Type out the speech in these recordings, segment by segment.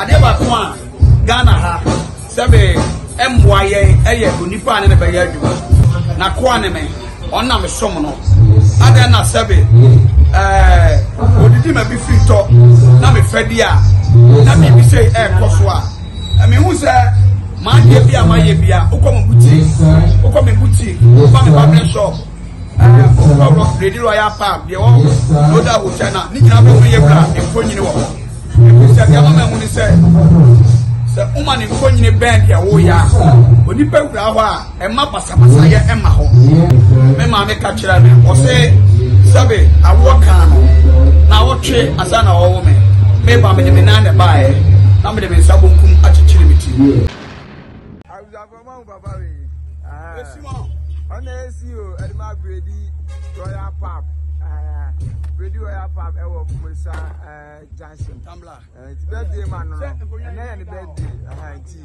Adeɛ baako a Ghana ha sɛbe ɛmmoa yɛn ɛyɛ onipa a ne ne bɛyɛ adwuma. N'akoa ne me, ɔno na mesom no. Adɛn na sɛbe ɛɛ odidi ma bi firi tɔ na mefa di a na biribi sei ɛrekɔ so a, mehu sɛ m'adeɛ bi a mayɛ bi a wokɔ me boutique, wokɔ me boutique, wokɔ me barbering shop. Ɔwɔ Lady Royal Pub deɛ wɔ Loda Hotel na ne nyinaa bɛhu yɛ wura mfonyini wɔ hɔ. Ɛfiri sɛ deɛ ama mahu ne sɛ sɛ woma ne mfonyini bɛn deɛ woyɛ a onipa wura hɔ a ɛma basabasayɛ ɛma hɔ. Me maame ka kyerɛ me ɔse sɛbe awoɔ kaa no na awɔtwe ansa na ɔwo me. Meba mede me nan na ɛbaeɛ na mede me nsa bonkum akyekyere me ti. Abusuafoɔ mo ahu papa wei. Ɔna esi o ɛde ma Bredi Royal Pub. Bredi Royal Pub ɛwɔ Kumesa Junction. Nti birthday ma no no ɛnɛ yɛ ne birthday nti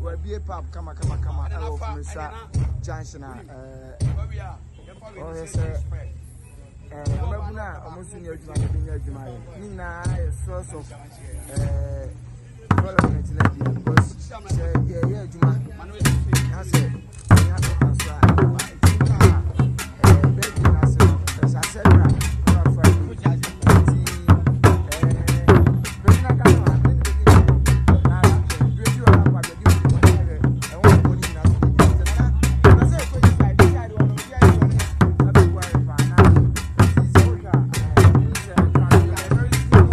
wabie pub kama kama kama ɛwɔ Kumesa Junction a ɔyɛ sɛ mmabunu a wɔn nso nyɛ adwuma no bi nyɛ adwuma yɛ ne nyinaa yɛ source of development na bi because sɛ yɛyɛ adwuma na sɛ yɛnya pɛpa so a ɛba nti na ɛɛ bɛɛbi na ase no ɛhyɛ asɛ bra na wafa bi nti ɛɛ bɛbi na ka no a ne ne bɛbi na ahwɛ dua bi wɔ ha pa bɛbi wɔ hɔ na hwɛ ɛho nkɔ ne nyinaa so bi nti na na sɛ ɛkɔ yi side side wɔ no bi ayɛ wɔ ne abɛbu ayɛ fa na nti sɛ wohwɛ a ɛɛ sɛ ɛka no yɛ very simple.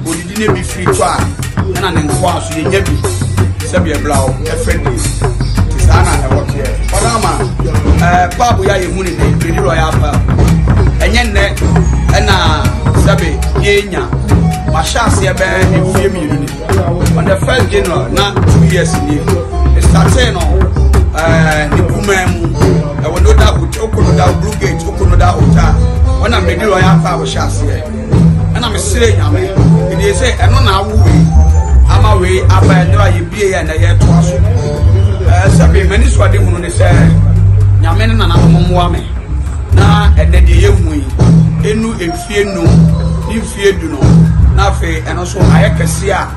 Odidi ne bi firi tɔ a ɛna ne nkoa so yɛnya bi sɛbi ɛbla wo ɛfɛ die nti saa na ɛwɔ teɛ ɔno ama ɛɛ pub yɛ a yɛhu ne nɛ Lady Royal Pub ɛnyɛ nnɛ ɛna sɛbi yɛnya mahyɛ aseɛ bɛyɛ mfie mmienu ni on the first January na 2 years nie ɛsatee no ɛɛ ne kumaa mu ɛwɔ Noda Hotel okɔ Noda Blue Gate okɔ Noda Hotel wɔn na Lady Royal Pub hyɛ aseɛ ɛna mesrɛ Nyame ɛdeɛ sɛ ɛno na awo wei ama wei aba ɛnora yɛbie yɛ na yɛtoa so ɛɛ sɛbe m'ani so ade hunu ne sɛ Nyame ne nananom mmoa me na ɛnɛ deɛ yɛhu yi ɛnu mfie num ne mfie du no na afei ɛno nso ayɛ kɛseɛ a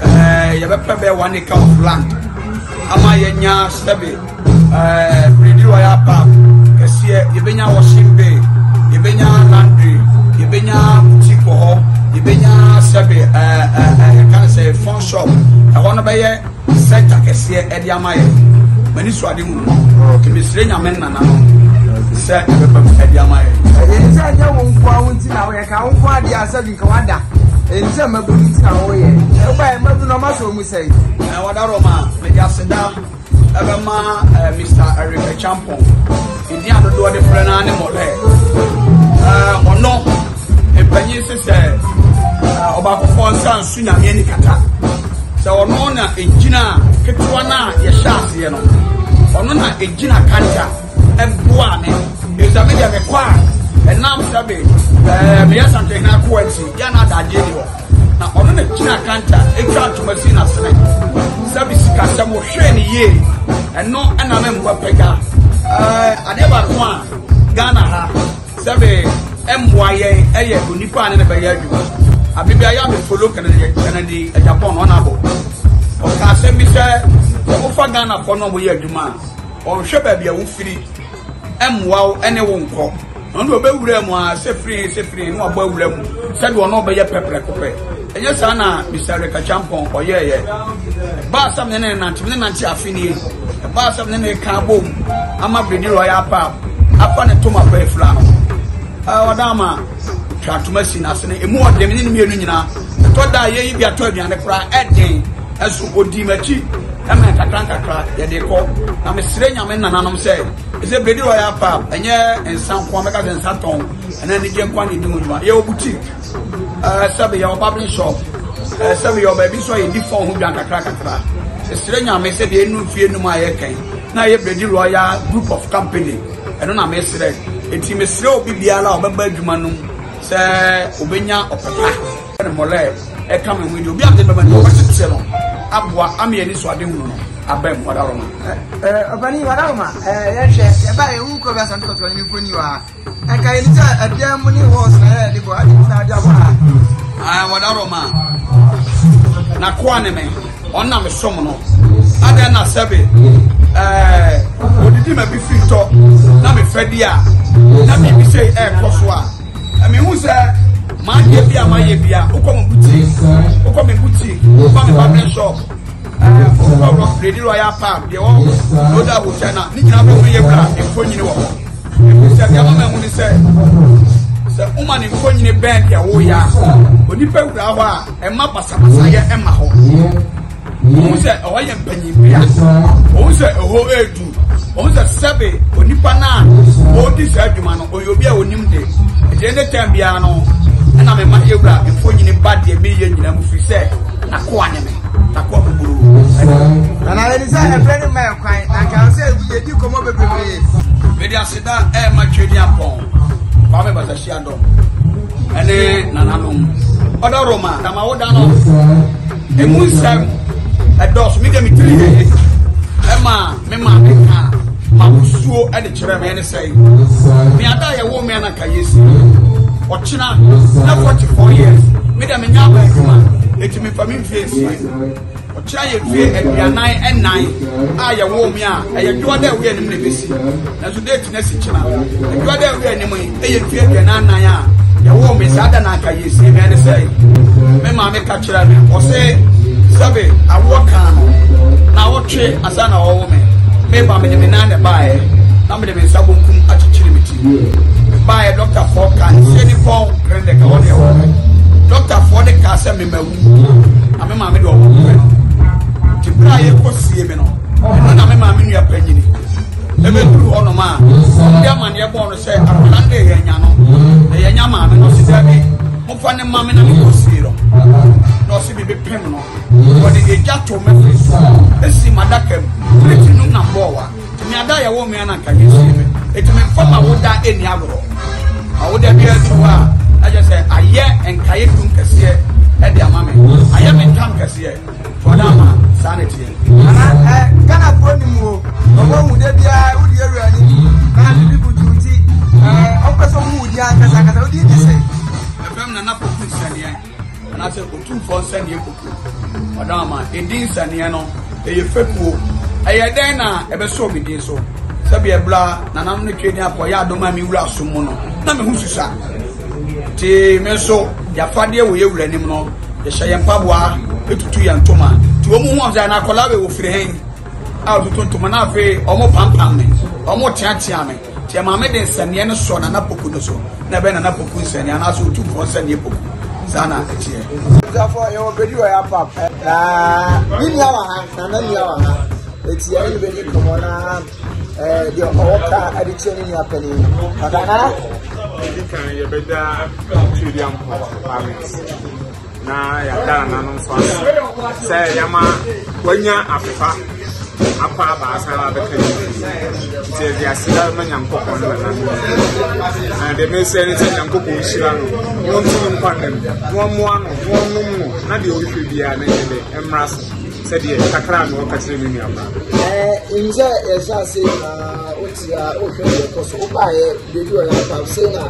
ɛɛ yɛbɛpɛ bɛyɛ 1 acre of land ama yɛnya sɛbe ɛɛ Bredi Royal Pub kɛseɛ. Yɛbɛnya washing bay, yɛbɛnya laundry, yɛbɛnya boutique wɔ hɔ, yɛbɛnya sɛbe ɛɛ ɛɛ yɛka no sɛ phone shop. Ɛhɔ no bɛyɛ center kɛseɛ ɛde ama yɛ. M'ani so ade mu no mesrɛ Nyame nana no sɛ ɛbɛba mu ɛde ama yɛ. Ɛyɛ sɛ ɛnyɛ wo nko a wo nti na woyɛ ka wo nko adeɛ a sɛ bi nka wada ɛyɛ sɛ mmabunu nti na woyɛ wobaɛ mmabunu ɔma sɛ ɔmu sɛe. Ɛwɔ ma mede aseda ɛbɛma ɛɛ Mr Eric Acheampong edi adodoɔ de frɛ naa ne mɔlɛ ɛɛ ɔno mpanyin sisɛ ɛɛ ɔbaakofoɔ nsa nsu Nyame ani kata sɛ ɔno na egyina ketewa na yɛhyɛ aseɛ no ɔno na egyina kanta ɛboa me ɛsɛ me deɛ mekɔ a ɛnam sɛbe ɛɛ meyɛ santehene akoa nti yɛn na adagye ni hɔ na ɔno na gyina kanta atwa ntoma si n'asene sɛbi sikasɛm wɔhwɛɛ ne yie ɛno ɛna me mmoa pagya ɛɛ adeɛ baako a Ghana ha sɛbi ɛmmoa yɛn ɛyɛ onipa a ne ne bɛyɛ adwuma abibi ayɛ ame follow Kennedy Kennedy Agyapong ɔna abɔ ɔka asɛm bi sɛ sɛ wofa Ghana fɔ no a wɔyɛ adwuma a ɔnhwɛ baabi a wofiri ɛmmoa wo ɛne wo nkɔ na ɔno ɔbɛwura mu a sɛ firi sɛ firi na wabɔ awura mu sɛdeɛ ɔno ɔbɛyɛ pɛprɛko pɛ ɛnyɛ saa na Mr Eric Acheampong ɔyɛɛyɛ ɛbaa sɛ ne ne nante ne nante afe nie ɛbaa sɛ ne ne ka bom ama Bredi Royal Pub afa ne toma pɛ afira no ɔda ama twa ntoma si n'ase no emu ɔdɛm ne ne mmienu nyinaa. Ɛtɔ da a yɛyi bi atɔ aduane koraa ɛden ɛso ɔdii m'akyi ɛma nkakra nkakra yɛde kɔ. Na mesrɛ Nyame nananom sɛ ɛsɛ Bredi Royal Pub ɛnyɛ nsa nko a mɛka sɛ nsa tɔn ɛna anigye nko a na ɛdi ho dwuma. Yɛwɔ boutique, ɛɛ sɛbe yɛwɔ barbering shop, ɛɛ sɛbe yɛwɔ baabi nso a yɛdi fɔn ho dwa nkakra nkakra. Mesrɛ Nyame sɛ deɛ ɛnu mfie num a yɛkɛn na ɛyɛ Bredi Royal Group of Company ɛno na mesrɛ. Enti mesrɛ obi biara a ɔbɛba adwuma no mu sɛ obenya ɔpɛ pa ne mmɔlɛ ɛka me ho yi obi ade bɛma no ɔbɛkyekyɛ no aboa ama yɛn anisoadehunu no aba mu ɔdaroma. Ɔpani ɔdaroma yɛhwɛ yɛba yɛhu kɔ bi asante kɔtɔrɔ ne mfoni wɔ ha ɛka yɛn sɛ ɛdeɛ mu ne hɔs na yɛ de bɔ ade na ade abɔ ha. Ɔdaroma nakoa ne me. Ɔno na mesom no. Adɛn na sɛbe ɛɛ odidi ma bi firi tɔ na mefɛ di a na biribi sei ɛrekɔ so a mehu sɛ m'adeɛ bi a mayɛ bi a wokɔ me boutique wokɔ me boutique wokɔ me barbering shop ɛɛ wokɔ Lady Royal Pub deɛ wɔ Roda Hotel na ne nyinaa bɛhu yɛ wura mfonyini wɔ hɔ ɛfiri sɛ deɛ ama mahu ne sɛ sɛ woma ne mfonyini bɛn deɛ woyɛ a onipa wura hɔ a Ɛmma basabasayɛ mma hɔ. Wɔn sɛ ɛhɔ yɛ mpanyinbea. Wɔn sɛ ɛhɔ edu. Wɔn sɛ sɛbe onipa no a ɔredi saa adwuma no ɔyɛ obi a onim de. Ɛdi ɛne tɛn biara no ɛna mema yɛwura mfonyini ba deɛ meyɛ nyinaa mu firi sɛ n'akoa ne me n'akoa buburu. Nana yɛde sɛ ɛbrɛ ne mma ɛkwan na nka sɛ yɛdi nkɔmmɔ bebrebe. Mede aseda ɛrema Twɛdi Ampɔn Kwame Basahyia dɔm. ɛne nananom ɔdɔ roma dama woda no emu nsɛm ɛdɔɔso mi deɛ mi tiri yɛ ɛma me maame ka ma wosuo ɛde kyerɛ me ɛne sɛe me ada yɛ wo me anaka yɛ si ɔkyena na 44 years me deɛ menya aba adwuma eti me fa me mfie nsie. Ɔkyena yɛ mfie 44 a yɛwoo me a, ɛyɛ dwoa dɛ ɛwɔ anim na ɛbɛsi. Nanso date no asi kyena. Dwoa dɛ ɛwɔ anim yi ɛyɛ mfie 44 a yɛwoo me saa da na anka yɛsie me ɛne sɛ me maame ka kyerɛ me ɔse sɛbe awoɔ kaa no na awɔtwe ansa na ɔwo me. Meba mede me nan na ɛbaeɛ na mede me nsa bonkum akyekyere me ti. Mebaeɛ dɔktafoɔ ka nsie ne pɔn clinic ɛhɔ ne ɛwɔ me. Dɔktafoɔ de kaa sɛ memawu. Na me maame de ɔwɔ pɛ nti bere a yɛkɔ sie me no ɛno na me maame nua panyini ɛbɛduru hɔnom a ɔde amanneɛ bɔɔ no sɛ akwadaa no de yɛnya no na yɛnya maame no ɔse daabi momfa ne ma me na mekɔ sie no na ɔse biribi pem no wɔde egya to me firi so esi m'adaka mu plate no nam bɔɔ wa Tumi ada yɛ wɔ mmea na nka yɛ sie me. Eti me nfa ma wo da ɛni agorɔ. Ma wo da bi adu hɔ a ɛkyɛ sɛ ayɛ nkaeɛ dum kɛseɛ ɛde ama me. Ayɛ me ntam kɛseɛ. Tɔda ama saa na ɛteɛ. Nana ɛ Ghana foɔ nim wo ɔmo hu de biara wodi awura ni na bibi butu ti ɛ ɔmo pɛ sɛ ɔmo hu di ankasa ankasa wodi di sɛ. Ɛfɛm Nana Poku Nsɛnniɛ. Anaasɛ Otumfoɔ nsɛnneɛ kokuo. Ɔdɔ ama, edin nsɛnneɛ no, ɛyɛ fekuo. Ɛyɛ dɛn na ɛbɛsɔɔ me din so? Sɛdeɛ ɛberɛ a nananom no twaa din akɔ yɛ adom a me wura som mu no, na me ho susua. Nti me nso, yɛafadeɛ wɔ yɛ wura anim no, yɛhyɛ yɛn mpaboa, tutu yɛn ntoma. Nti wɔn hu wɔn sɛ, na akwadaa wei wɔfiri he? A ɔtutu ntoma, na afei wɔn pampam me, wɔn teatea me. Nti ɛmaa mede nsɛnneɛ no sɔɔ Nana Poku no so, na ɛbɛyɛ Nana Poku nsɛnneɛ anaasɛ Otumfoɔ nsɛnneɛ Poku. Saa na ɛteɛ. Abusuafoɔ yɛwɔ bɛdi wɔ yɛapap na ne nua wɔ ha na na nua wɔ ha eti yɛne no bɛdi nkɔmmɔ na deɛ ɔwɔ ka de kyerɛ ne nua panin no kaka na. Ɛdi kan yɛbɛda Twɛdi Ampɔn Kwame na yɛada nananom nso ase sɛ yɛma wanya afefa akɔ aba asan aba abɛka ne fie nti yɛde aseda ma nyankopɔn ne nananom na deɛ mesrɛ ne sɛ nyankopɔn nhyira no na ɔnto no nkwa nna mu na ɔmmoa no na ɔnom no na deɛ ɔhwehwɛ biara na ɛnyɛ dɛ ɛmmra so sɛdeɛ kakra a mewɔ ka kyerɛ me nuabaa. Ɛɛ sɛ yɛhyɛ ase nyinaa wote a wohwɛ deɛ ɛkɔ so wobaeɛ baabi wɔ yɛn apam sei na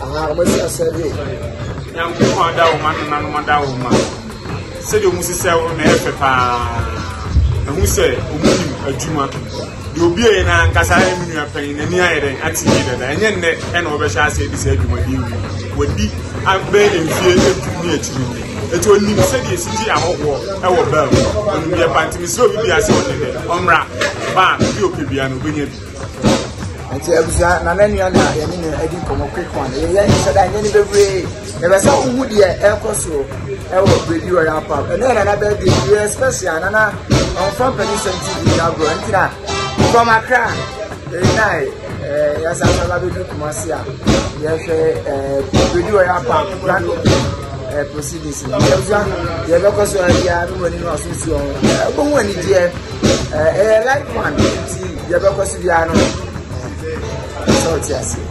aha wɔasi asɛ bi o. Nyankopɔn adawoma nananom adawoma sɛdeɛ ɔmu sisɛ wo no ɛyɛ fɛ paa ɛhu sɛ ɔmu nim adwuma deɛ obi yɛ no ankasa ayɛ me nua panyin n'ani ayɛ dɛn ate yie dada ɛnyɛ nnɛ ɛna ɔbɛhyɛ ase adi saa dwumadie wei wadi abɛn mfie edu ne akyiri ni eti onim sɛdeɛ esi gye ahɔhoɔ ɛwɔ baa mu onim deɛ pa nti mesrɛ obi bia sɛ ɔnyɛ dɛ ɔmmra baa bi ɔpɛ bia no ɔbɛnya bi. Nti abusua nana nua na yɛne no adi nkɔmmɔ quick one. Yɛyɛ nhyɛ da nyɛ no bebree. Yɛbɛ sɛ wohu deɛ ɛrekɔ so. Ɛwɔ Bredi Royal Pub. Ɛnɛ yɛ Nana birthday, yɛ special. Nana ɔnfa mpanin sɛm ti di agorɔ nti na from Accra ɛyɛ ɛɛ yasa aba bɛdu Kumasi a yɛhwɛ ɛɛ Bredi Royal Pub grand opening ɛɛ proceedings no. Yɛbɛsua yɛbɛkɔ so ɛyɛ a mi wɔ ni no aso si wɔn ɛbɛhu anigyeɛ ɛɛ ɛyɛ live one nti yɛbɛkɔ so biara no ɛsɛ ɔte aseɛ.